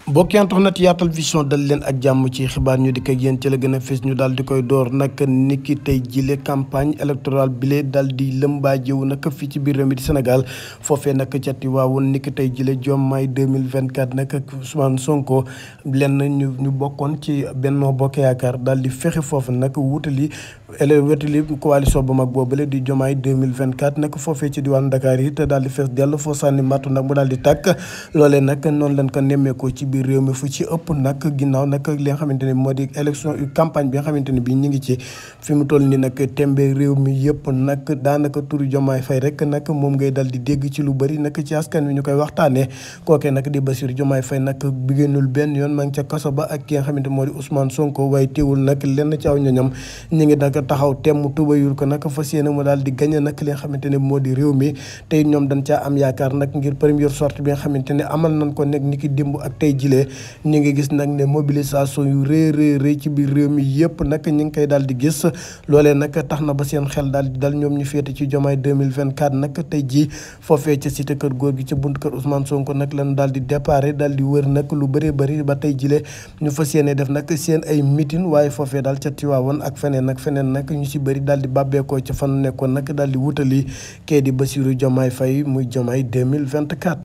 mbokk yi internet Yatal Vision dal leen ak jàmm ci xibaar ñu dikk ak yéen ci la gën a fës ñu daal di koy door nag niki tey jile campagne électorale bile daal di lëmbaajewu nag fii ci biir réew mi di Sénégal foofee nag ca Tiwaawoon niki tey jile Diomaye 2024 nag ak Ousmane Sonko lenn ñu bokkoon ci Benno Bokk Yaakaar daal di fexe foofu nag wutali coalition bu mag boobule di Diomaye 2024 nag foofee ci diwaanu Dakar yi te daal di fees dell foo sànni mattu nag mu daal di tàkk loolee nag noonu lañ ko nemmeekoo ci biir réew mi fu ci ëpp nag ginnaaw nag li nga xamante ne moo di élection campagne bi nga xamante ne bii ñu ngi ci fi mu toll nii nag tembe réew mi yëpp nag daanaka turu Diomaye Faye rek nag moom ngay dal di dégg ci lu bëri nag ci askan wi ñu koy waxtaanee kookee nag di Bassirou Diomaye Faye nag biggéenul benn yoon maa ngi ca kaso ba ak ki nga xamante moo di Ousmane Sonko waaye teewul nag lenn ci aw ñoñam ñu ngi nag taxaw temm tubayul ko nag fas yéene mu daal di gañe nag li nga xamante ne moo di réew mi tey ñoom dañ caa am yaakaar nag ngir première sortie bi nga xamante ne amal nañ ko nekk ni ki démb ak tey jilee ñu ngi gis nag ne mobilisation yu rëy ci biir réew mi yëpp nag ñu ngi koy daal di gis loolee nag tax na ba seen xel daal di dal ñoom ñu féete ci Diomaye 2024 nag tey jii foofee ca cité kër góor gi ca buntu kër Ousmane Sonko nag lan daal di déparé daal di wër nag lu bëree bëri ba tey jile ñu fas yéene def nag seen ay meeting waaye foofee daal ca Tiwaawoon ak feneen nag ñu si bëri daal di bàbbeekoo ca fan nekkoon nag daal di wutali kee di Bassirou Diomaye Faye muy Diomaye 2024